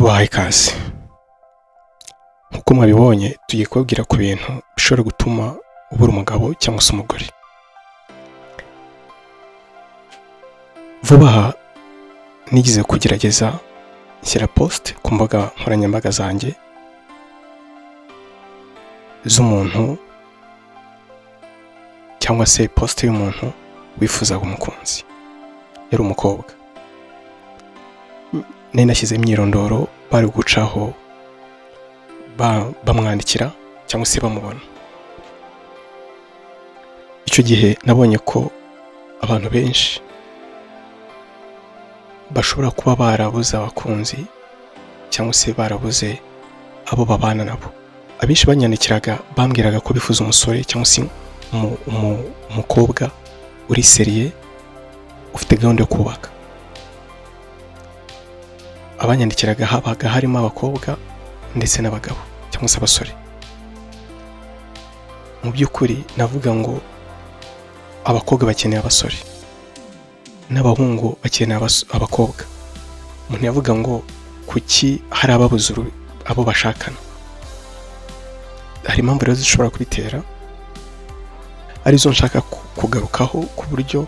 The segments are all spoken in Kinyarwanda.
Tubahaye ikaze. Nk'uko mwabibonye, tugiye kubabwira ku bintu bishobora gutuma ubura umugabo cyangwa se umugore. Vuba aha nigeze kugerageza nshyira post ku mbuga nkoranyambaga zanjye z'umuntu cyangwa se post y'umuntu wifuzaga umukunzi, yari umukobwa. Nari nashyize imyirondoro bari gucaho bamwandikira cyangwa se bamubona. Icyo gihe nabonye ko abantu benshi bashobora kuba barabuze abakunzi cyangwa se barabuze abo babana nabo. Abenshi banyandikiraga bambwiraga ko bifuza umusore cyangwa se umukobwa uri sérieux, ufite gahunda yo kubaka. Abanyandikiraga habaga harimo abakobwa ndetse n'abagabo cyangwa se abasore. Mu by'ukuri navuga ngo abakobwa bakeneye abasore n'abahungu bakeneye abakobwa. Umuntu yavuga ngo kuki hari ababuze abo bashakana? Hari impamvu rero zishobora kubitera, arizo nshaka kugarukaho, ku buryo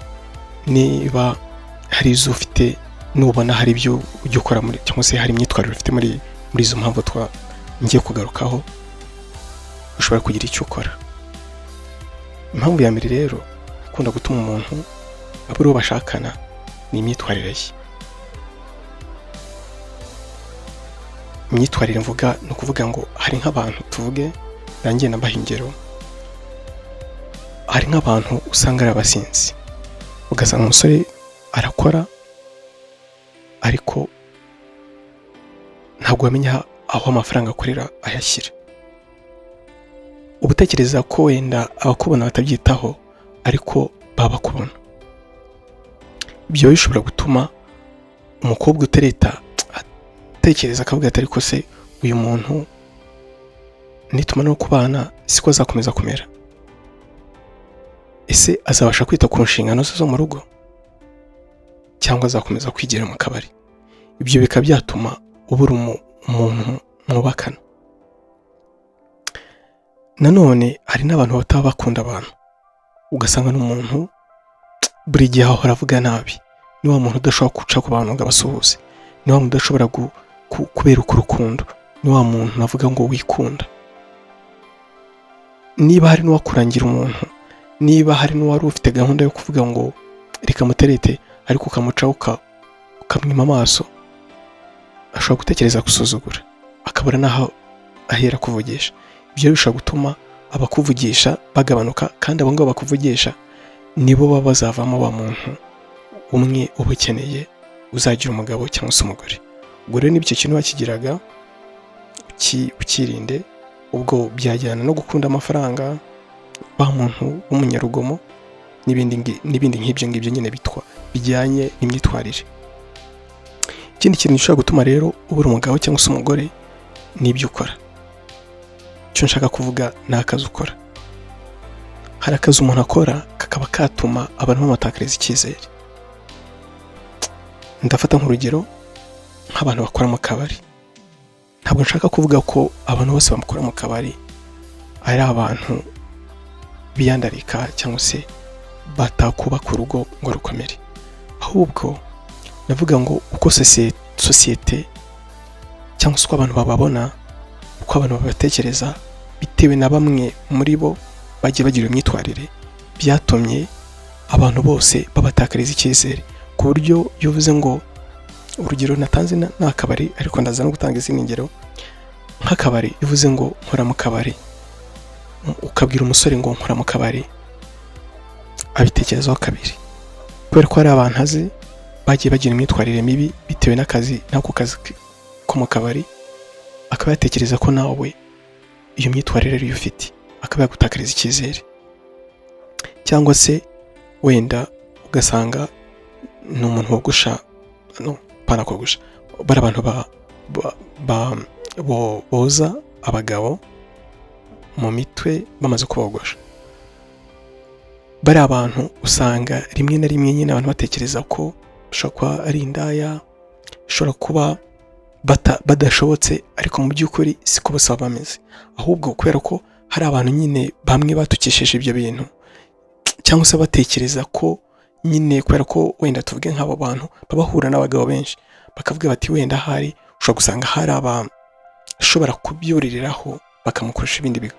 niba hari izo ufite, nubona hari ibyo ujya ukora muri cyangwa se hari imyitwarire ufite muri izo mpamvu twa ngiye kugarukaho, ushobora kugira icyo ukora. Impamvu ya mbere rero ikunda gutuma umuntu abura uwo bashakana ni imyitwarire ye. Imyitwarire mvuga ni ukuvuga ngo hari nk'abantu, tuvuge nanjye mbaha ingero, hari nk'abantu usanga ari abasinzi, ugasanga umusore arakora ariko ntabwo wamenya aho amafaranga akorera ayashyira. Uba utekereza ko wenda abakubona batabyitaho, ariko baba bakubona. Ibyo bishobora gutuma umukobwa utereta atekereza akavuga ati: "Ariko se uyu muntu nitumara no kubana siko azakomeza kumera? Ese azabasha kwita ku nshingano ze zo mu rugo cyangwa azakomeza kwigira mu kabari?" Ibyo bikaba byatuma ubura umuntu mwubakana. Nanone hari n'abantu bataba bakunda abantu, ugasanga ni umuntu buri gihe ahora avuga nabi, ni wa muntu udashobora guca ku bantu ngo abasuhuze, ni wa muntu udashobora kubereka urukundo, ni wa muntu navuga ngo wikunda. Niba hari n'uwakurangira umuntu, niba hari n'uwari ufite gahunda yo kuvuga ngo reka muterete, ariko ukamucaho ukamwima amaso, ashobora gutekereza gusuzugura, akabura n'aho ahera kuvugisha. Ibyo bishobora gutuma abakuvugisha bagabanuka, kandi abo ngabo bakuvugisha nibo baba bazavamo wa muntu umwe uba ukeneye uzagira umugabo cyangwa se umugore. Ubwo rero niba icyo kintu wakigiraga, ukirinde. Ubwo byajyana no gukunda amafaranga, wa muntu w'umunyarugomo n'ibindi nk'ibyo ngibyo nyine bitwa bijyanye n'imyitwarire. Ikindi kintu gishobora gutuma rero ubura umugabo cyangwa se umugore ni ibyo ukora. Icyo nshaka kuvuga ni akazi ukora. Hari akazi umuntu akora kakaba katuma abantu bamutakariza icyizere. Ndafata nk'urugero nk'abantu bakora mu kabari. Ntabwo nshaka kuvuga ko abantu bose bakora mu kabari ari abantu biyandarika cyangwa se batakubaka urugo ngo rukomere, ahubwo ndavuga ngo uko sosiyete cyangwa se uko abantu bababona, uko abantu babatekereza, bitewe na bamwe muri bo bagiye bagira imyitwarire, byatumye abantu bose babatakariza icyizere, ku buryo iyo uvuze ngo, urugero natanze ni akabari, ariko ndaza no gutanga izindi ngero nk'akabari, iyo uvuze ngo nkora mu kabari, ukabwira umusore ngo nkora mu kabari, abitekerezaho kabiri, kubera ko hari abantu azi bagiye bagira imyitwarire mibi bitewe n'akazi, n'ako kazi ko mu kabari, akaba yatekereza ko nawe iyo myitwarire ariyo ufite, akaba yagutakariza icyizere. Cyangwa se wenda ugasanga ni umuntu wogosha, no pana kogosha, bari abantu boza abagabo mu mitwe bamaze kubogosha. Bari abantu usanga rimwe na rimwe nyine abantu batekereza ko bashobora kuba ari indaya, bashobora kuba Badashobotse, ariko mu by'ukuri siko bose baba bameze. Ahubwo kubera ko hari abantu nyine bamwe batukishije ibyo bintu, cyangwa se batekereza ko nyine kubera ko wenda tuvuge nk'abo bantu baba bahura n'abagabo benshi, bakavuga bati wenda ahari ushobora gusanga hari abashobora kubyuririraho bakamukoresha ibindi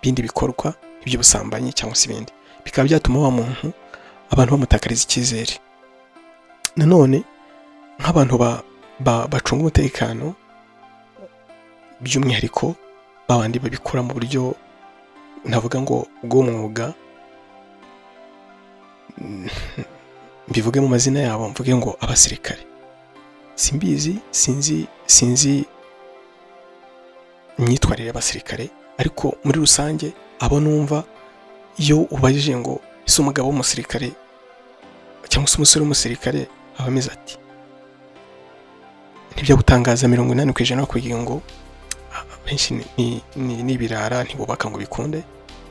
bindi bikorwa iby'ubusambanyi cyangwa se ibindi, bikaba byatuma wa muntu abantu bamutakariza icyizere. Nanone nk'abantu bacunga umutekano, by'umwihariko babandi babikora mu buryo navuga ngo bw'umwuga, mbivuge mu mazina yabo, mvuge ngo abasirikare, simbizi, sinzi imyitwarire y'abasirikare, ariko muri rusange abo numva, iyo ubajije ngo ese umugabo w'umusirikare cyangwa se umusore w'umusirikare aba ameze ati, ntibyagutangaza 80% bakubwiye ngo benshi ni ibirara, ntibubaka ngo bikunde.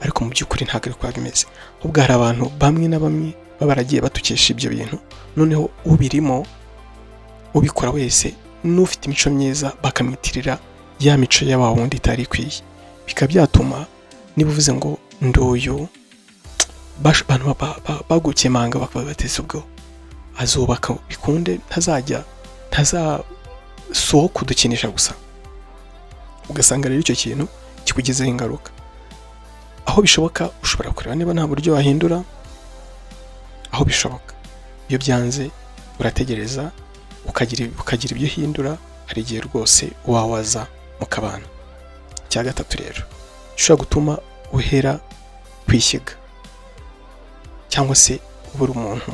Ariko mu by'ukuri ntabwo ari ko biba bimeze. Ahubwo hari abantu bamwe na bamwe baba baragiye batukesha ibyo bintu, noneho ubirimo, ubikora wese n'ufite imico myiza bakamwitirira ya mico ya wa wundi itari ikwiye, bikaba byatuma niba uvuze ngo nduyu, abantu bagukemanga, bakavuga bati ubwo azubaka bikunde, ntazajya ntazasohoka kudukinisha gusa. Ugasanga rero icyo kintu kikugizeho ingaruka. Aho bishoboka ushobora kureba niba nta buryo wahindura, aho bishoboka. Iyo byanze urategereza ukagira ibyo uhindura. Hari igihe rwose wawaza mukabana. Icya gatatu rero gishobora gutuma uhera ku ishyiga cyangwa se ubura umuntu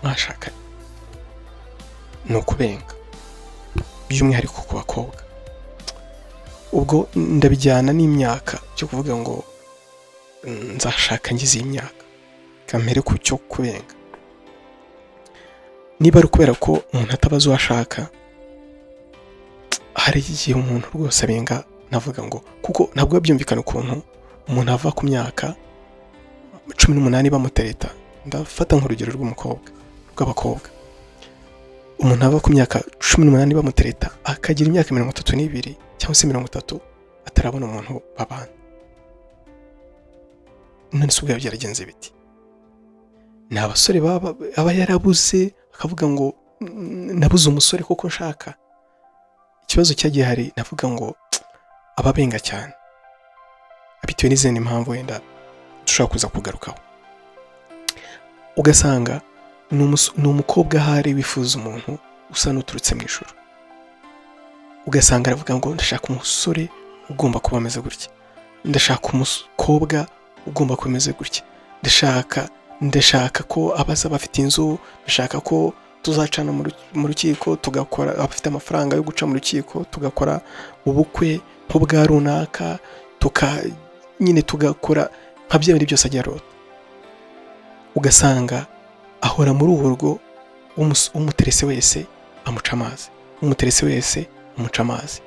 mwashakanye ni ukubenga, by'umwihariko ku bakobwa. Ubwo ndabijyana n'imyaka cyo kuvuga ngo nzashaka ngize iyi myaka. Kamere ku cyo kubenga, niba ari ukubera ko umuntu atabaza uwo ashaka, hari igihe umuntu rwose abenga. Navuga ngo kuko ntabwo biba byumvikana ukuntu umuntu ava ku myaka 18 bamutereta. Ndafata nk'urugero rw'umukobwa, rw'abakobwa. Umuntu ava ku myaka 18 bamutereta, akagira imyaka 32 cyangwa se 30 atarabona umuntu babana. None se ubwo byaragenze biti? Ni abasore baba aba yarabuze, akavuga ngo nabuze umusore kuko nshaka. Ikibazo cyagiye hari, navuga ngo ababenga cyane bitewe n'izindi mpamvu wenda dushobora kuza kugarukaho. Ugasanga ni umukobwa ahari wifuza umuntu usa n'uturutse mu ijuru. Ugasanga aravuga ngo ndashaka umusore ugomba kuba ameze gutya, ndashaka umukobwa ugomba kuba ameze gutya, ndashaka ko abaza bafite inzu, ndashaka ko tuzacana mu rukiko, tugakora abafite amafaranga yo guca mu rukiko, tugakora ubukwe nk'ubwa runaka, tuka nyine tugakora nka bya bindi byose ajya arota. Ugasanga ahora muri ubu rugo, umuterese wese amuca amazi, umuterese wese amuca amazi.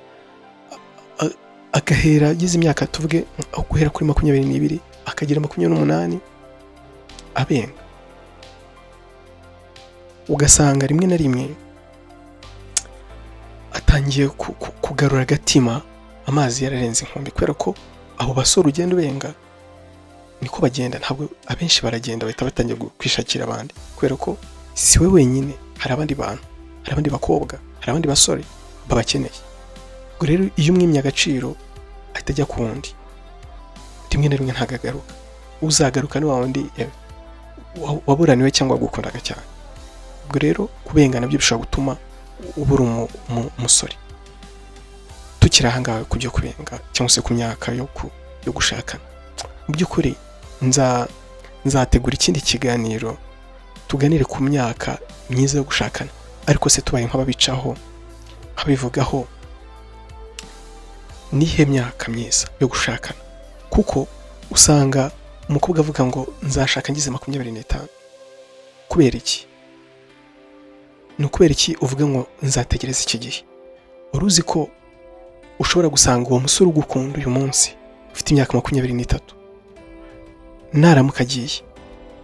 Agahera ageze imyaka, tuvuge aho guhera kuri 22 akagera 28 abenga. Ugasanga rimwe na rimwe atangiye kugarura agatima amazi yararenze inkombe, kubera ko abo basore ugenda ubenga niko bagenda. Ntabwo abenshi baragenda bahita batangira kwishakira abandi, kubera ko si we wenyine, hari abandi bantu, hari abandi bakobwa, hari abandi basore babakeneye. Ubwo rero iyo umwimye agaciro ahita ajya ku wundi. Rimwe na rimwe ntabwo agaruka. Uzagaruka ni wa wundi waburaniwe cyangwa wagukundaga cyane. Ubwo rero kubenga nabyo bishobora gutuma ubura umusore. Tukiri ahangaha ku byo kubenga cyangwa se ku myaka yo gushakana, mu by'ukuri nzategura ikindi kiganiro tuganire ku myaka myiza yo gushakana. Ariko se tubaye nk'ababicaho, nk'abivugaho, nihe myaka myiza yo gushakana? Kuko usanga umukobwa avuga ngo nzashaka ngize 25. Kubera iki? Ni ukubera iki uvuga ngo nzategereza iki gihe? Wari uzi ko ushobora gusanga uwo musore ugukunda uyu munsi ufite imyaka 23, naramuka agiye,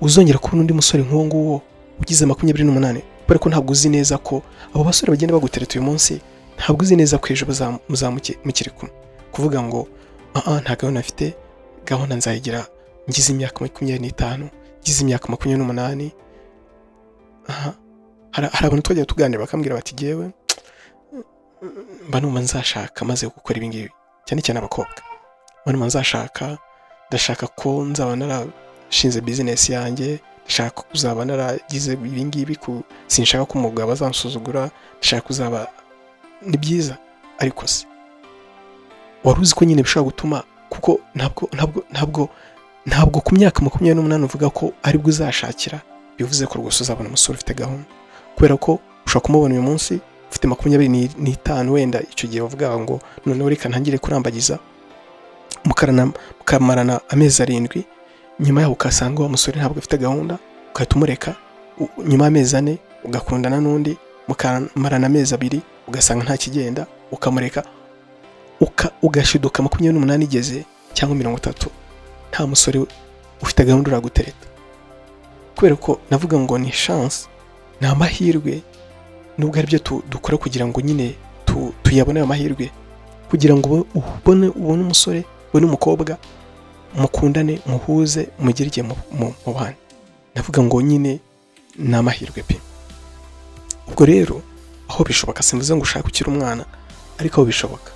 uzongera kubona undi musore nk'uwo nguwo ugize 28? Kubera ko ntabwo uzi neza ko abo basore bagenda bagutereta uyu munsi, ntabwo uzi neza ko ejo muzaba mukiri kumwe. Kuvuga ngo aha nta gahunda afite, gahunda nzayigira ngize imyaka 25, ngize imyaka 28. Aha hari abantu twajya tuganira bakambwira bati: "Jyewe mba numva nzashaka maze gukora ibi ngibi." Cyane cyane abakobwa, mba numva nzashaka, ndashaka ko nzaba narashinze bizinesi yanjye, ndashaka kuzaba naragize ibi ngibi, sinshaka ko umugabo azansuzugura, ndashaka kuzaba. Ni byiza, ariko se wari uzi ko nyine bishobora gutuma, kuko ntabwo ku myaka 28 uvuga ko aribwo uzashakira, bivuze ko rwose uzabona umusore ufite gahunda. Kubera ko ushobora kumubona uyu munsi ufite 25, wenda icyo gihe bavuga ngo noneho reka ntangire kurambagiza, mukamarana amezi 7, nyuma yaho ukasanga wa musore ntabwo afite gahunda, ugahita umureka. Nyuma y'amezi 4 ugakundana n'undi, mukamarana amezi 2, ugasanga nta kigenda, ukamureka, ugashiduka 28 igeze cyangwa 30 nta musore ufite gahunda uragutereta. Kubera ko navuga ngo ni chance, ni amahirwe, nubwo ari byo dukora kugira ngo nyine tuyabone ayo mahirwe, kugira ngo ubone umusore, ubone umukobwa, mukundane, muhuze, mugere igihe mubane. Navuga ngo nyine ni amahirwe pe. Ubwo rero aho bishoboka, simvuze ngo ushake ukiri umwana, ariko aho bishoboka,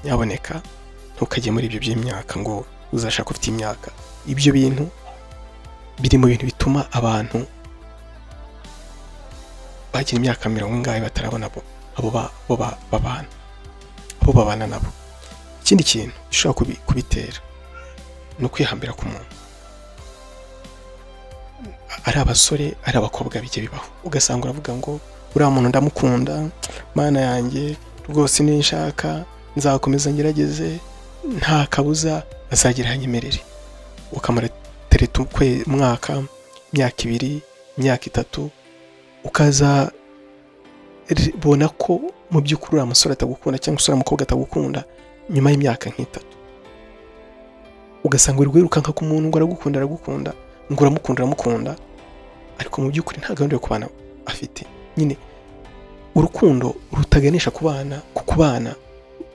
nyaboneka ntukajye muri ibyo by'imyaka ngo uzashaka ufite imyaka. Ibyo bintu biri mu bintu bituma abantu bagira imyaka mirongo ingahe batarabona abo babana, abo babana nabo. Ikindi kintu gishobora kubitera ni ukwihambira ku muntu. Ari abasore, ari abakobwa, bijya bibaho ugasanga uravuga ngo uriya muntu ndamukunda, Mana yanjye, rwose ninshaka nzakomeza ngerageze, nta kabuza azagera ahanyemerere. Ukamara tereta umwaka, imyaka 2, imyaka 3, ukaza bona ko mu by'ukuri uriya musore atagukunda cyangwa se uriya mukobwa atagukunda. Nyuma y'imyaka nk'itatu ugasanga uri wirukanka ku muntu ngo aragukunda, aragukunda, ngo uramukunda, uramukunda, ariko mu by'ukuri nta gahunda yo kubana afite. Nyine urukundo rutaganisha ku bana, ku kubana,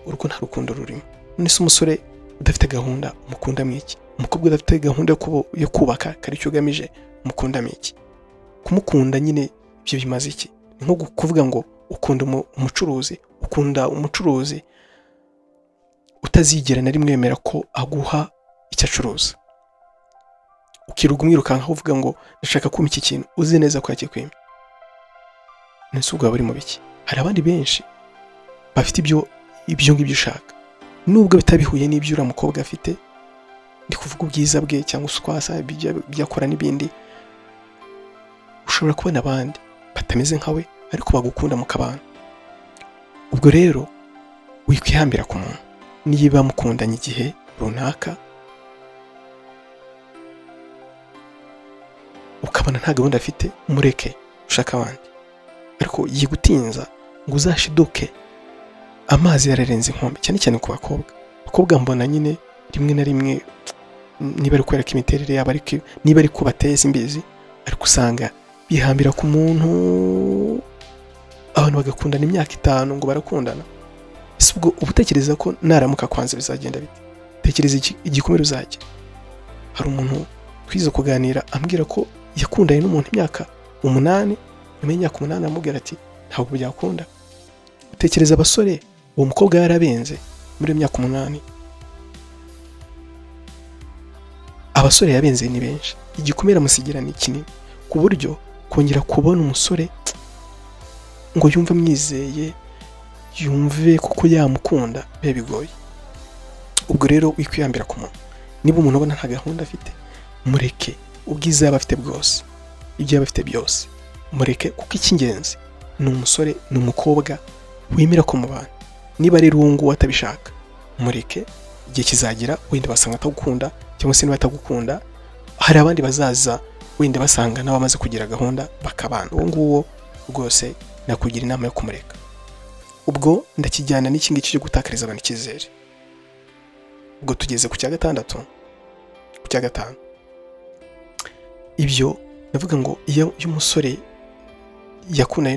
urwo nta rukundo rurimo. None se umusore udafite gahunda umukundamo iki? Umukobwa udafite gahunda yo kubaka, kari icyo ugamije, umukundamo iki? Kumukunda nyine ibyo bimaze iki? Ni nko kuvuga ngo ukunda umucuruzi, ukunda umucuruzi utazigera na rimwe wemera ko aguha icyo acuruza, ukirirwa umwirukanka uvuga ngo ndashaka kumpa iki kintu, uzi neza ko yakikwimye. Nese ubwo waba uri mu biki? Hari abandi benshi bafite ibyo ngibyo ushaka, nubwo bitabihuye n'ibyo uriya mukobwa afite. Ndi kuvuga ubwiza bwe cyangwa se uko asa, ibyo akora n'ibindi. Ushobora kubona abandi batameze nkawe ariko bagukunda, mukabana. Ubwo rero wikwihambira ku muntu. Niba mukundanye igihe runaka ukabona nta gahunda afite, mureke ushake abandi, ariko yigutinza ngo uzashiduke amazi yararenze inkombe. Cyane cyane ku bakobwa. Abakobwa mbona nyine rimwe na rimwe, niba ari kubera ko imiterere yabo, ariko niba ari ko bateye simbizi, ariko usanga bihambira ku muntu, abantu bagakundana imyaka 5 ngo barakundana. Ese ubwo uba utekereza ko naramuka kwanze bizagenda bite? Tekereza igikomere uzagira. Hari umuntu twize kuganira ambwira ko yakundanye n'umuntu imyaka 8, nyuma y'imyaka 8 aramubwira ati ntabwo byakunda. Utekereza abasore uwo mukobwa yarabenze muri iyo myaka 8? Abasore yabenze ni benshi. Igikomere amusigira ni kinini, ku buryo kongera kubona umusore ngo yumve amwizeye, yumve kuko yamukunda, biba bigoye. Ubwo rero wikwihambira ku muntu. Niba umuntu ubona nta gahunda afite, mureke. Ubwiza yaba afite bwose, ibyo yaba afite byose, mureke, kuko icy'ingenzi ni umusore, ni umukobwa wemera ko mubana. Niba rero uwo nguwo atabishaka, mureke. Igihe kizagira wenda basanga atagukunda, cyangwa se niba atagukunda hari abandi bazaza wenda basanga nawe amaze kugira gahunda, bakabana. Uwo nguwo rwose nakugira inama yo kumureka. Ubwo ndakijyana n'iki ngiki cyo gutakariza abantu icyizere. Ubwo tugeze ku cya gatandatu, ku cya gatanu. Ibyo ndavuga ngo iyo umusore yakundanye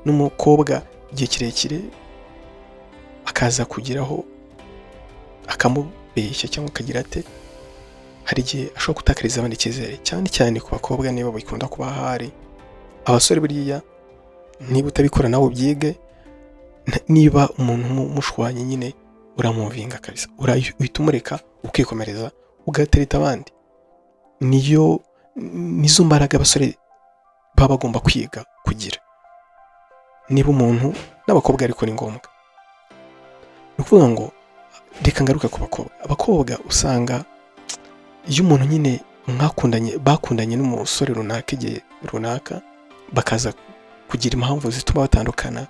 n'umukobwa igihe kirekire, akaza kugeraho akamubeshya cyangwa akagira ate, hari igihe ashobora gutakariza abandi icyizere, cyane cyane ku bakobwa niba bikunda kuba ahari. Abasore buriya niba utabikora nawe ubyige, niba umuntu mushwanye nyine uramuvinga kabisa, uhita umureka ukikomereza, ugatereta abandi. Niyo nizo mbaraga abasore baba bagomba kwiga kugira. Niba umuntu n'abakobwa, ariko ni ngombwa, ni ukuvuga ngo reka ngaruke ku bakobwa. Abakobwa usanga iyo umuntu nyine mwakundanye, bakundanye n'umusore runaka igihe runaka, bakaza kugira impamvu zituma batandukana,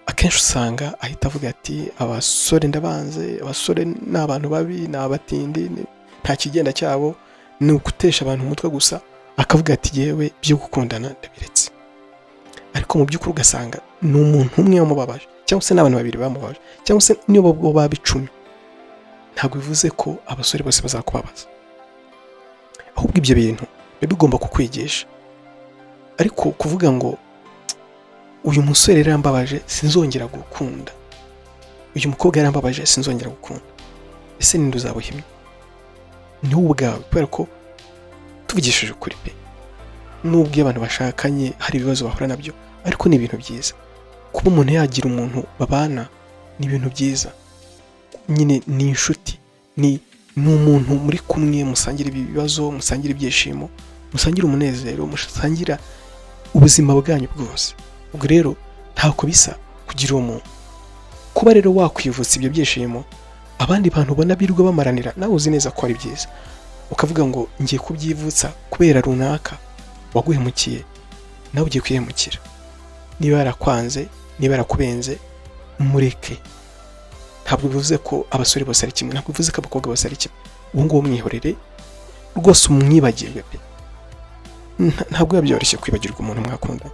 akenshi usanga ahita avuga ati: "Abasore ndabanze, abasore ni abantu babi, ni abatindi, nta kigenda cyabo, ni ugutesha abantu umutwe gusa." Akavuga ati: "Yewe, byo gukundana ndabiretse." Ariko mu by'ukuri ugasanga ni umuntu umwe wamubabaje, cyangwa se n'abantu babiri bamubabaje, cyangwa se niyo bo baba 10. Ntabwo bivuze ko abasore bose bazakubabaza, ahubwo ibyo bintu biba bigomba kukwigisha. Ariko kuvuga ngo uyu musore yarambabaje, sinzongera gukunda, uyu mukobwa yarambabaje, sinzongera gukunda, ese ninde uzabuhimye? Ni wowe ubwawe. Kubera ko tuvugishije ukuri pe, nubwo iyo abantu bashakanye hari ibibazo bahura nabyo, ariko ni ibintu byiza kuba umuntu yagira umuntu babana. Ni ibintu byiza nyine, ni inshuti, ni umuntu muri kumwe, musangira ibibazo, musangira ibyishimo, musangira umunezero, musangira ubuzima bwanyu bwose. Ubwo rero ntako bisa kugira uwo muntu. Kuba rero wakwivutsa ibyo byishimo abandi bantu ubona birirwa bamaranira, nawe uzi neza ko ari byiza, ukavuga ngo ngiye kubyivutsa kubera runaka waguhemukiye, nawe ugiye kwihemukira. Niba yarakwanze, niba yarakubenze, mureke. Ntabwo bivuze ko abasore bose ari kimwe, ntabwo bivuze ko abakobwa bose ari kimwe. Uwo nguwo mwihorere rwose, umwibagirwe pe. Ntabwo biba byoroshye kwibagirwa umuntu mwakunda,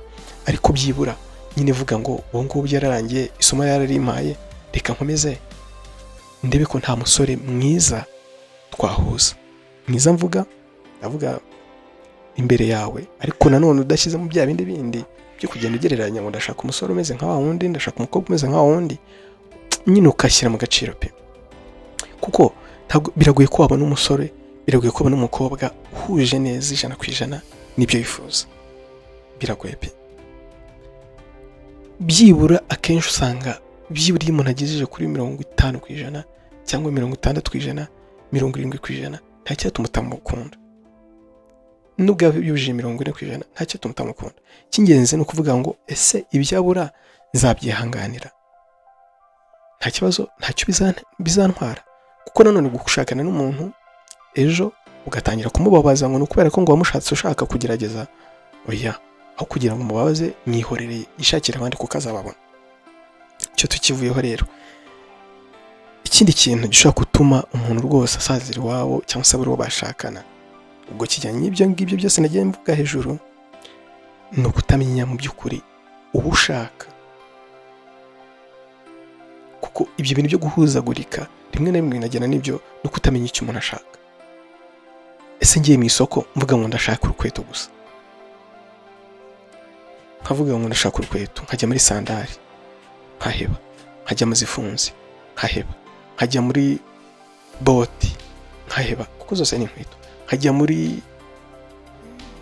ariko byibura nyine vuga ngo uwo nguwo byararangiye, isomo yararimpaye, reka nkomeze ndebe ko nta musore mwiza twahuza. Mwiza mvuga, ndavuga imbere yawe, ariko nanone udashyizemo bya bindi bindi byo kugenda ugereranya ngo ndashaka umusore umeze nka wa wundi, ndashaka umukobwa umeze nka wa wundi. Nyine ukashyira mu gaciro pe, kuko ntabwo biragoye ko wabona umusore, biragoye ko wabona umukobwa uhuje neza 100% n'ibyo wifuza, biragoye pe. Byibura akenshi usanga byibura iyo umuntu agejeje kuri 50% cyangwa 60%, 70%, nta cyatuma utamukunda. Nubwo yaba yujuje 40%, nta cyatuma utamukunda. Icy'ingenzi ni ukuvuga ngo ese ibyabura nzabyihanganira, nta kibazo, ntacyo bizantwara. Kuko nanone gushakana n'umuntu ejo ugatangira kumubabaza ngo ni ukubera ko ngo wamushatse ushaka kugerageza, oya. Aho kugira ngo umubabaze, mwihorere yishakire abandi kuko azababona. Icyo tukivuyeho rero, ikindi kintu gishobora gutuma umuntu rwose asazira iwabo cyangwa se abura uwo bashakana, ubwo kijyanye n'ibyo ngibyo byose nagiye mvuga hejuru, ni ukutamenya mu by'ukuri uwo ushaka. Kuko ibyo bintu byo guhuzagurika rimwe na rimwe binajyana n'ibyo no kutamenya icyo umuntu ashaka. Ese ngiye mu isoko mvuga ngo ndashaka urukweto gusa, nkavuga ngo ndashaka urukweto, nkajya muri sandari nkaheba, nkajya mu zifunze nkaheba, nkajya muri bote nkaheba, kuko zose ni inkweto, nkajya muri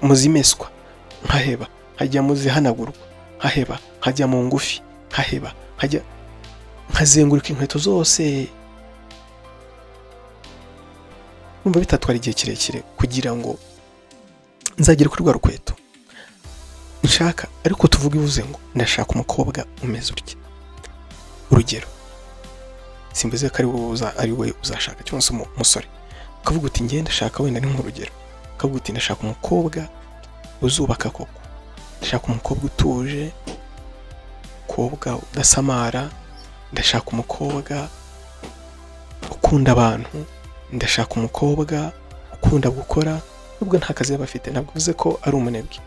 mu zimeswa nkaheba, nkajya mu zihanagurwa nkaheba, nkajya mu ngufi nkaheba, nkajya nkazenguruka inkweto zose, numva bitatwara igihe kirekire kugira ngo nzagere kuri rwa rukweto nshaka? Ariko tuvuge ivuze ngo ndashaka umukobwa umeze utya, urugero, simvuze ko ari wowe ari we uzashaka cyangwa se umusore, ukavuga uti njye ndashaka, wenda ni nk'urugero, ukavuga uti ndashaka umukobwa uzubaka koko, ndashaka umukobwa utuje, umukobwa udasamara, ndashaka umukobwa ukunda abantu, ndashaka umukobwa ukunda gukora nubwo nta kazi yaba afite. Ntabwo bivuze ko ari umunebwe,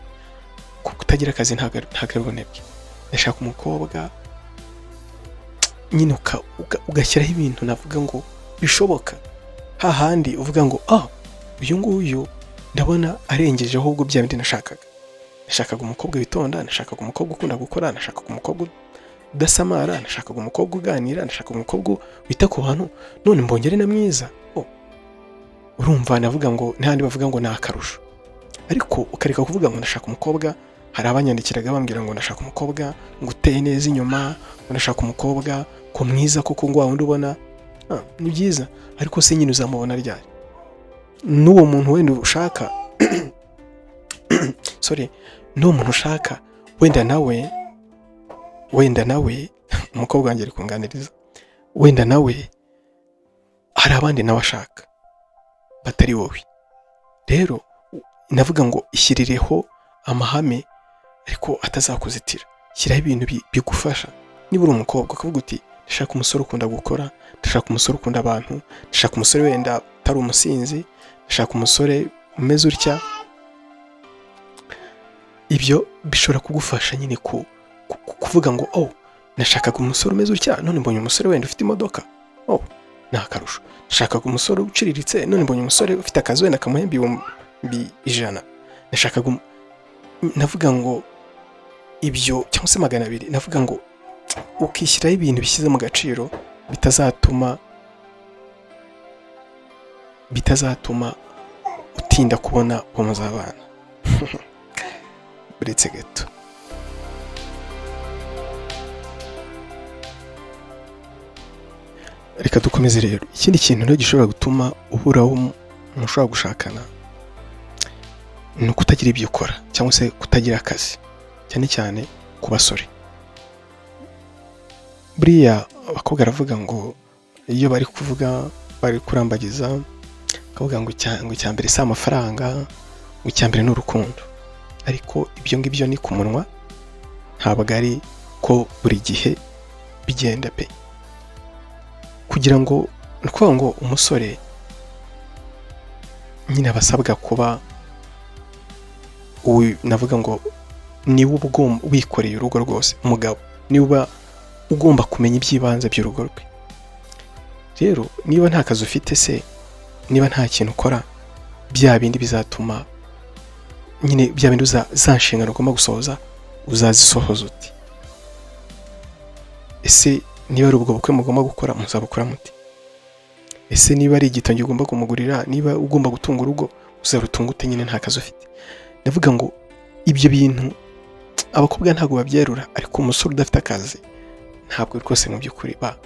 kuko kutagira akazi ntabwo ari ubunebwe. Ndashaka umukobwa nyine, ugashyiraho ibintu navuga ngo bishoboka, hahandi uvuga ngo ah, uyu nguyu ndabona arengeje ahubwo bya bindi nashakaga. Nashakaga umukobwa witonda, nashakaga umukobwa ukunda gukora, nashakaga umukobwa udasamara, nashakaga umukobwa uganira, nashakaga umukobwa wita ku bantu, none mbonye ari na mwiza." Oh, urumva navuga ngo n'ahandi bavuga ngo ni akarusho, ariko ukareka kuvuga ngo ndashaka umukobwa. Hari abanyandikiraga bambwira ngo ndashaka umukobwa ngo uteye neza inyuma, ngo ndashaka umukobwa ko mwiza koko, ngo wa wundi ubona. Ah, ni byiza, ariko se nyine uzamubona ryari? N'uwo muntu wenda ushaka, sorry, n'uwo muntu ushaka wenda nawe umukobwa wanjye ari kunganiriza, wenda nawe hari abandi nawe ashaka batari wowe. Rero navuga ngo ishyirireho amahame ariko atazakuzitira. Shyiraho ibintu bigufasha. Niba uri umukobwa ukavuga uti: "Ndashaka umusore ukunda gukora, ndashaka umusore ukunda abantu, ndashaka umusore wenda utari umusinzi, ndashaka umusore umeze utya," ibyo bishobora kugufasha nyine kuvuga ngo: "Oh, nashakaga umusore umeze utya, none mbonye umusore wenda ufite imodoka. Oh, ni akarusho. Nashakaga umusore uciriritse, none mbonye umusore ufite akazi wenda kamuhemba 100,000. Nashakaga navuga ngo ibyo cyangwa se 200." Navuga ngo ukishyiraho ibintu bishyize mu gaciro bitazatuma utinda kubona uwo muzabana. Uretse gato, reka dukomeze rero. Ikindi kintu rero gishobora gutuma ubura uwo mushobora gushakana ni ukutagira ibyo ukora cyangwa se kutagira akazi, cyane cyane ku basore. Buriya abakobwa baravuga ngo iyo bari kuvuga, bari kurambagiza, bakavuga ngo icya mbere si amafaranga, ngo icya mbere ni urukundo. Ariko ibyo ngibyo ni ku munwa, ntabwo ari ko buri gihe bigenda pe. Kugira ngo, ni ukuvuga ngo umusore nyine aba asabwa kuba navuga ngo niwe uba wikoreye urugo rwose. Umugabo niwe uba ugomba kumenya iby'ibanze by'urugo rwe. Rero niba nta kazi ufite se, niba nta kintu ukora, bya bindi bizatuma nyine bya bindi za nshingano ugomba gusohoza uzazisohoza uti? Ese niba ari ubwo bukwe mugomba gukora, muzabukora muti? Ese niba ari igitenge ugomba kumugurira, niba ugomba gutunga urugo, uzarutunga ute nyine nta kazi ufite? Ndavuga ngo ibyo bintu abakobwa ntabwo babyerura, ariko umusore udafite akazi ntabwo rwose mu by'ukuri ba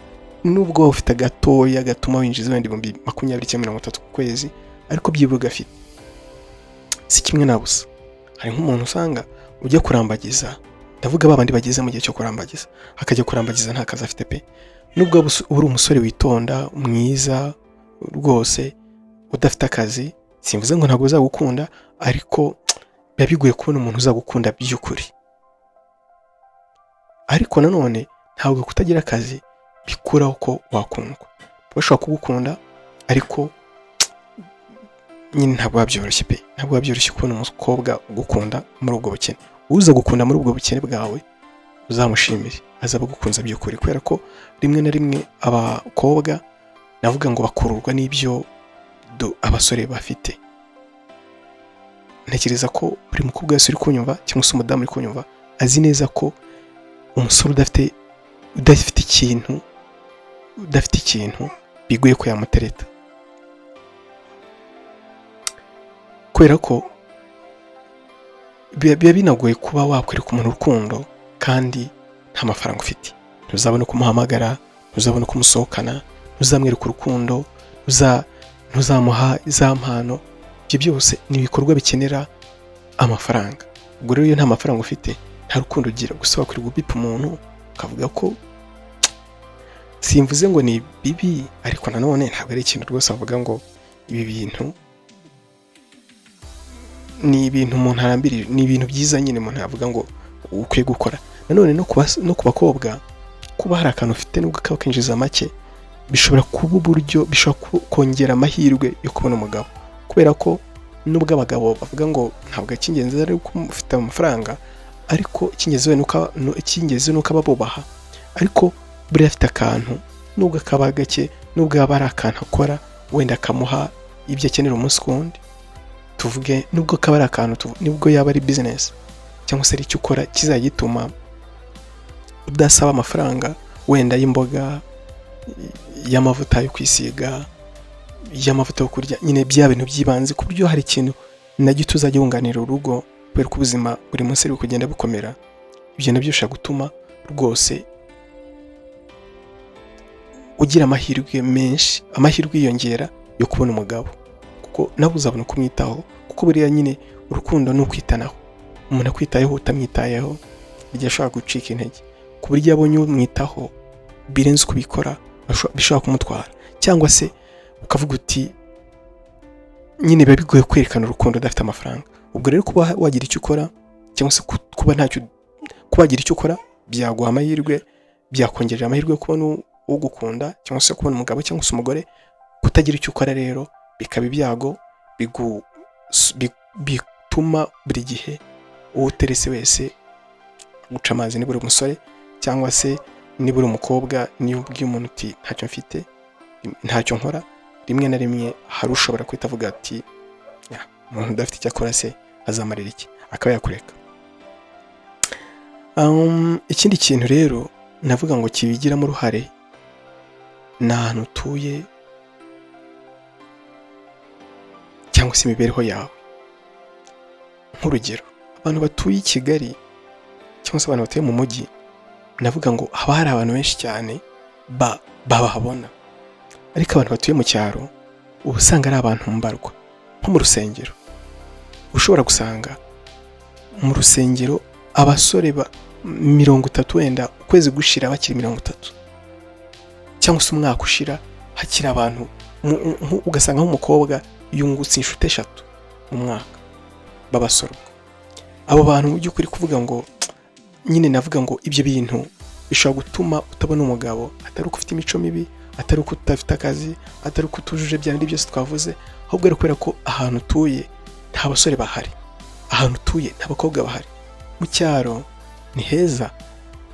nubwo waba ufite gatoya gatuma winjiza wenda 20,000 cyangwa 30 ku kwezi, ariko byibura ugafite, si kimwe na busa. Hari nk'umuntu usanga ujya kurambagiza, ndavuga ba bandi bageze mu gihe cyo kurambagiza, akajya kurambagiza nta kazi afite pe. Nubwo waba uri umusore witonda, mwiza rwose, udafite akazi, simvuze ngo ntabwo uzagukunda, ariko biba bigoye kubona umuntu uzagukunda by'ukuri. Ariko nanone ntabwo kutagira akazi bikuraho ko wakundwa. Bashobora kugukunda, ariko nyine ntabwo biba byoroshye pe. Ntabwo biba byoroshye kubona umukobwa ugukunda muri ubwo bukene. Uza gukunda muri ubwo bukene bwawe uzamushimire, azaba agukunze by'ukuri, kubera ko rimwe na rimwe abakobwa navuga ngo bakururwa n'ibyo abasore bafite. Ntekereza ko buri mukobwa wese uri kunyumva cyangwa se umudamu uri kunyumva azi neza ko umusore udafite ikintu bigoye ko yamutereta, kubera ko biba binagoye kuba wakwereka umuntu urukundo kandi nta mafaranga ufite. Ntuzabona uko umuhamagara, ntuzabona uko umusohokana, ntuzamwereka urukundo, ntuzamuha za mpano. Ibyo byose ni ibikorwa bikenera amafaranga. Ubwo rero iyo nta mafaranga ufite, nta rukundo ugira. Gusa wakwirirwa ubipa umuntu ukavuga ko, simvuze ngo ni bibi, ariko nanone ntabwo ari ikintu rwose avuga ngo ibi bintu ni ibintu umuntu arambirira, ni ibintu byiza nyine umuntu yavuga ngo ukwiye gukora. Nanone no ku bakobwa, kuba hari akantu ufite nubwo kaba kinjiza make, bishobora kuba uburyo bishobora kongera amahirwe yo kubona umugabo, kubera ko nubwo abagabo bavuga ngo ntabwo icy'ingenzi ari uko ufite amafaranga, ariko icy'ingenzi ni uko aba bubaha. Ariko buriya afite akantu, nubwo kaba gake, nubwo yaba ari akantu akora wenda akamuha ibyo akenera umunsi ku wundi, tuvuge nubwo kaba ari akantu, nubwo yaba ari bizinesi. cyangwa se hari icyo ukora kizajya gituma udasaba amafaranga wenda y'imboga, y'amavuta yo kwisiga, y'amavuta yo kurya, nyine bya bintu by'ibanze, ku buryo hari ikintu na gito uzajya wunganira urugo, kubera ko ubuzima buri munsi buri kugenda bukomera. Ibyo nabyo bishobora gutuma rwose ugira amahirwe menshi, amahirwe yiyongera yo kubona umugabo, kuko nawe uzabona uko umwitaho, kuko buriya nyine urukundo ni ukwitanaho. Umuntu akwitayeho utamwitayeho, igihe ashobora gucika intege, ku buryo iyo abonye umwitaho birenze uko ubikora, bishobora kumutwara. Cyangwa se ukavuga uti nyine biba bigoye kwerekana urukundo udafite amafaranga. Ubwo rero kuba wagira icyo ukora, cyangwa se kuba ntacyo, kuba wagira icyo ukora byaguha amahirwe, byakongerera amahirwe yo kubona ugukunda, cyangwa se kubona umugabo cyangwa se umugore. Kutagira icyo ukora rero bikaba ibyago bituma buri gihe uwo uterese wese guca amazi, niba uri umusore cyangwa se niba uri umukobwa. Niyo ubwiye umuntu uti "Ntacyo mfite, ntacyo nkora", rimwe na rimwe hari ushobora guhita avuga ati "Ya, umuntu udafite icyo akora se azamarira iki?", akaba yakureka. Ikindi kintu rero navuga ngo kibigiramo uruhare ni ahantu utuye cyangwa se imibereho yawe. Nk'urugero, abantu batuye i Kigali cyangwa se abantu batuye mu mujyi, navuga ngo haba hari abantu benshi cyane babahabona, ariko abantu batuye mu cyaro uba usanga ari abantu mbarwa. Nko mu rusengero, ushobora gusanga mu rusengero abasore ba 30, wenda ukwezi gushira bakiri 30, cyangwa se umwaka ushira hakiri abantu, ugasanga nk'umukobwa yungutse inshuti eshatu mu mwaka b'abasore. Ubwo abo bantu mu by'ukuri, kuvuga ngo nyine navuga ngo ibyo bintu bishobora gutuma utabona umugabo, atari uko ufite imico mibi, atari uko udafite akazi, atari uko utujuje bya bindi byose twavuze, ahubwo ari kubera ko ahantu utuye nta basore bahari, ahantu utuye nta bakobwa bahari. Mu cyaro ni heza,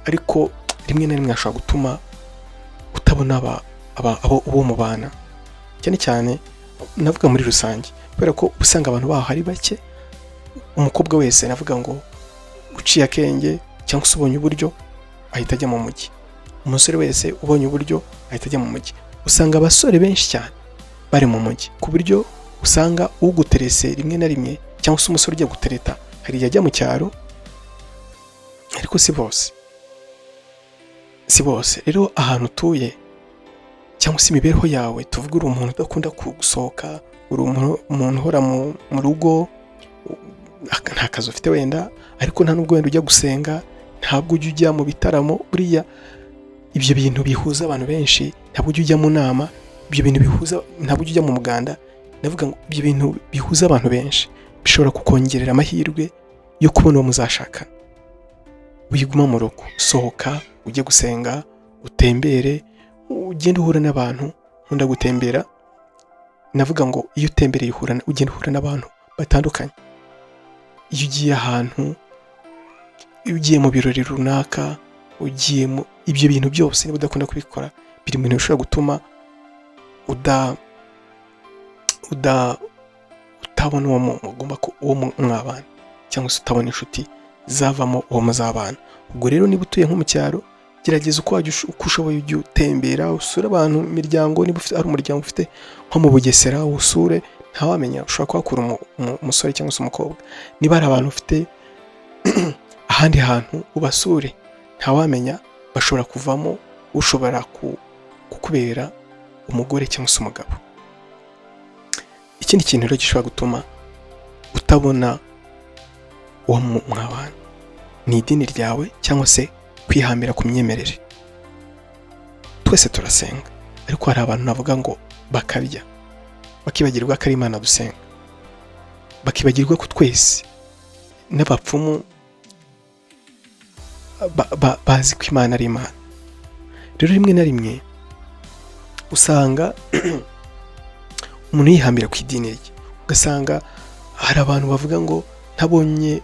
ariko rimwe na rimwe hashobora gutuma utabona abo uwo mubana, cyane cyane navuga muri rusange, kubera ko usanga abantu baho ari bake. Umukobwa wese navuga ngo uciye akenge cyangwa se ubonye uburyo ahita ajya mu mujyi, umusore wese ubonye uburyo ahita ajya mu mujyi. Usanga abasore benshi cyane bari mu mujyi, ku buryo usanga uguterese rimwe na rimwe, cyangwa se umusore ujya gutereta, hari igihe ajya mu cyaro, ariko si bose, si bose. Rero ahantu utuye cyangwa se imibereho yawe, tuvuge uri umuntu udakunda gusohoka, uri umuntu uhora mu rugo, nta kazi ufite wenda, ariko nta nubwo wenda ujya gusenga, ntabwo ujya ujya mu bitaramo, buriya ibyo bintu bihuza abantu benshi, ntabwo ujya ujya mu nama, ibyo bintu bihuza, ntabwo ujya ujya mu muganda. Ndavuga ngo ibyo bintu bihuza abantu benshi bishobora kukongerera amahirwe yo kubona uwo muzashakana. Wiguma mu rugo, sohoka ujye gusenga, utembere, ugende uhura n'abantu. Nkunda gutembera. Navuga ngo iyo utembereye ugenda uhura n'abantu batandukanye. Iyo ugiye ahantu, iyo ugiye mu birori runaka, ugiye mu ibyo bintu byose, niba udakunda kubikora, biri mu bintu bishobora gutuma uda uda utabona uwo mugomba uwo mwabana, cyangwa se utabona inshuti zavamo uwo muzabana. Ubwo rero niba utuye nko mu cyaro, gerageza uko wajya uko ushoboye ujye utembera, usure abantu, imiryango. Niba ari umuryango ufite nko mu Bugesera, usure, ntawamenya, ushobora kuhakura umusore cyangwa se umukobwa. Niba hari abantu ufite ahandi hantu, ubasure, ntawamenya, bashobora kuvamo ushobora kukubera umugore cyangwa se umugabo. Ikindi kintu rero gishobora gutuma utabona uwo mwabana ni idini ryawe cyangwa se kwihambira ku myemerere. Twese turasenga, ariko hari abantu navuga ngo bakabya, bakibagirwa ko ari Imana dusenga, bakibagirwa ko twese n'abapfumu bazi ko Imana ari Imana. Rero rimwe na rimwe usanga umuntu yihambira ku idini rye, ugasanga hari abantu bavuga ngo "Ntabonye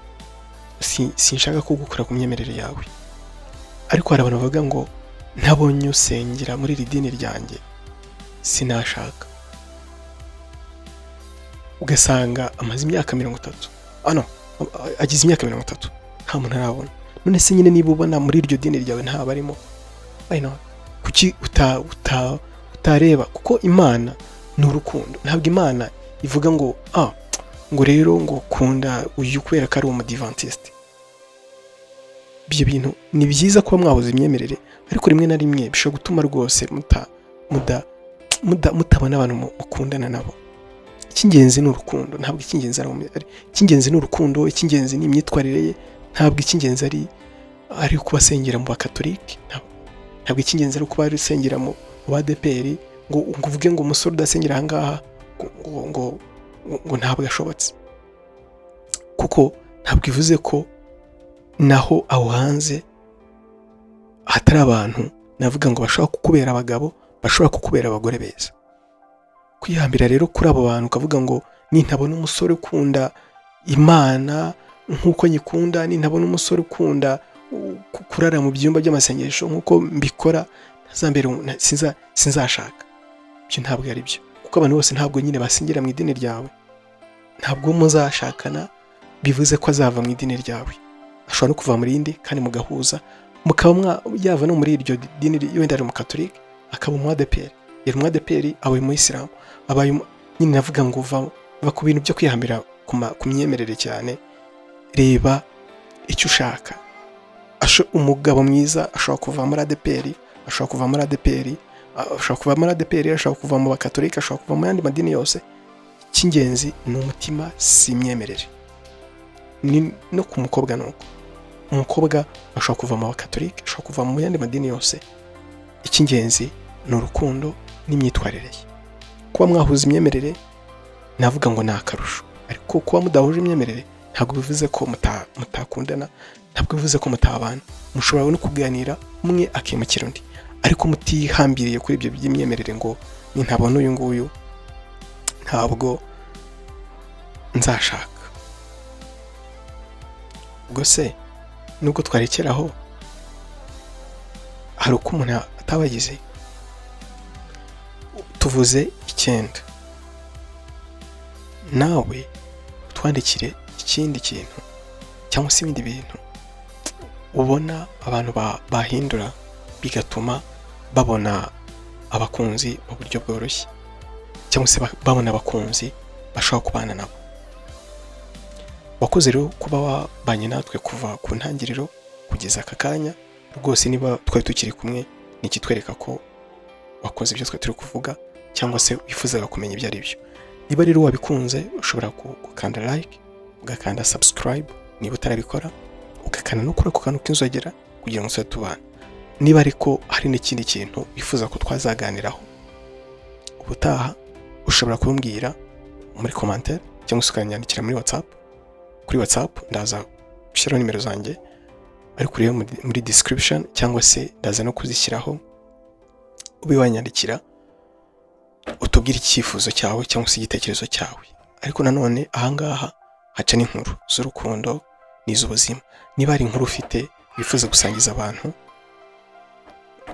sinshaka kugukora ku myemerere yawe", ariko hari abantu bavuga ngo "Ntabonye usengera muri iri dini ryanjye sinashaka". Ugasanga amaze imyaka 30, ano agize imyaka 30. Nta muntu arabona. None se nyine niba ubona muri iryo dini ryawe ntabarimo, why not? Kuki utareba? Kuko Imana ni urukundo. Ntabwo Imana ivuga ngo ngo rero ngo kunda uyu kubera ko ari umudivantiste. Ibyo bintu ni byiza kuba mwahuza imyemerere, ariko rimwe na rimwe bishobora gutuma rwose mutabona abantu mukundana nabo. Icy'ingenzi ni urukundo. Ntabwo icy'ingenzi ari, icy'ingenzi ni urukundo, icy'ingenzi ni imyitwarire ye. Ntabwo icy'ingenzi ari kuba asengera mu Bakatolike. Ntabwo icy'ingenzi ari kuba asengera mu ba ADEPR, ngo uvuge ngo umusore udasengera aha ngaha ngo ntabwo ashobotse, kuko ntabwo ivuze ko naho aho hanze hatari abantu, navuga ngo bashobora kukubera abagabo, bashobora kukubera abagore beza. Kwihambira rero kuri abo bantu, ukavuga ngo nintabona umusore ukunda Imana nk'uko nyikunda, nintabona umusore ukunda kurara mu byumba by'amasengesho nk'uko mbikora, ntazambere sinzashaka, ibyo ntabwo ari byo, kuko abantu bose ntabwo nyine basengera mu idini ryawe. Ntabwo muzashakana bivuze ko azava mu idini ryawe. Ashobora no kuva mu rindi kandi mugahuza, mukaba yava no muri iryo dini. Wenda ari umukatolike akaba umu ADEPR, yari umu ADEPR abaye umuyisilamu, abaye nyine navuga ngo va ku bintu byo kwihambira ku myemerere cyane. Reba icyo ushaka. Umugabo mwiza ashobora kuva muri ADEPR, ashobora kuva muri ADEPR, ashobora kuva muri ADEPR, ashobora kuva mu Bakatolika, ashobora kuva mu yandi madini yose. Icy'ingenzi ni umutima, si imyemerere. Ni no ku mukobwa ni uko. Umukobwa ashobora kuva mu Bakatolika, ashobora kuva mu yandi madini yose. Icy'ingenzi ni urukundo n'imyitwarire ye. Kuba mwahuza imyemerere, navuga ngo ni akarusho, ariko kuba mudahuje imyemerere ntabwo bivuze ko mutakundana, ntabwo bivuze ko mutabana. Mushobora no kuganira, umwe akimukira undi, ariko mutihambiriye kuri ibyo by'imyemerere ngo nintabona uyu nguyu ntabwo nzashaka. Ubwo se nubwo twarekeraho, hari uko umuntu atabagize? Tuvuze 9. Nawe utwandikire ikindi kintu cyangwa se ibindi bintu ubona abantu bahindura bigatuma babona abakunzi mu buryo bworoshye, cyangwa se babona abakunzi bashobora kubana nabo. Wakoze rero kuba wabanye natwe kuva ku ntangiriro kugeza aka kanya. Rwose niba twari tukiri kumwe, ni ikitwereka ko wakoze ibyo twari turi kuvuga cyangwa se wifuzaga kumenya ibyo ari byo. Niba rero wabikunze, ushobora gukanda like, ugakanda subscribe niba utarabikora, ugakanda no kuri ako kantu k'inzogera kugira ngo tujye tubana. Niba ariko hari n'ikindi kintu wifuza ko twazaganiraho ubutaha, ushobora kumbwira muri commentaire cyangwa se ukanyandikira muri WhatsApp. Kuri WhatsApp ndaza gushyiraho nimero zanjye, ariko urebe muri description cyangwa se ndaza no kuzishyiraho, ube wanyandikira utubwire icyifuzo cyawe cyangwa se igitekerezo cyawe. Ariko nanone ahangaha haca n'inkuru z'urukundo n'iz'ubuzima. Niba hari inkuru ufite wifuza gusangiza abantu,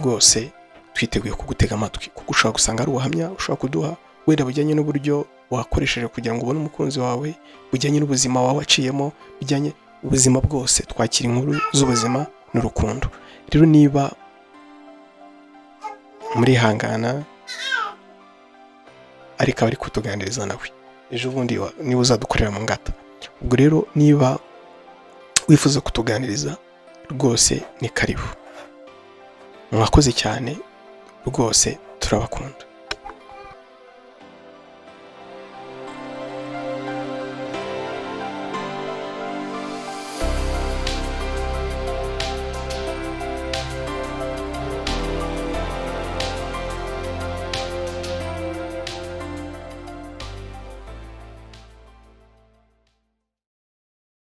rwose twiteguye kugutega amatwi, kuko ushobora gusanga ari ubuhamya ushobora kuduha, wenda bujyanye n'uburyo wakoresheje kugira ngo ubone umukunzi wawe, bujyanye n'ubuzima wawe waciyemo, bijyanye ubuzima bwose. Twakira inkuru z'ubuzima n'urukundo. Rero niba murihangana, ariko aba ari kutuganiriza nawe ejo bundi niba uzadukorera mu ngata. Ubwo rero niba wifuza kutuganiriza, rwose ni karibu. Mwakoze cyane rwose, turabakunda.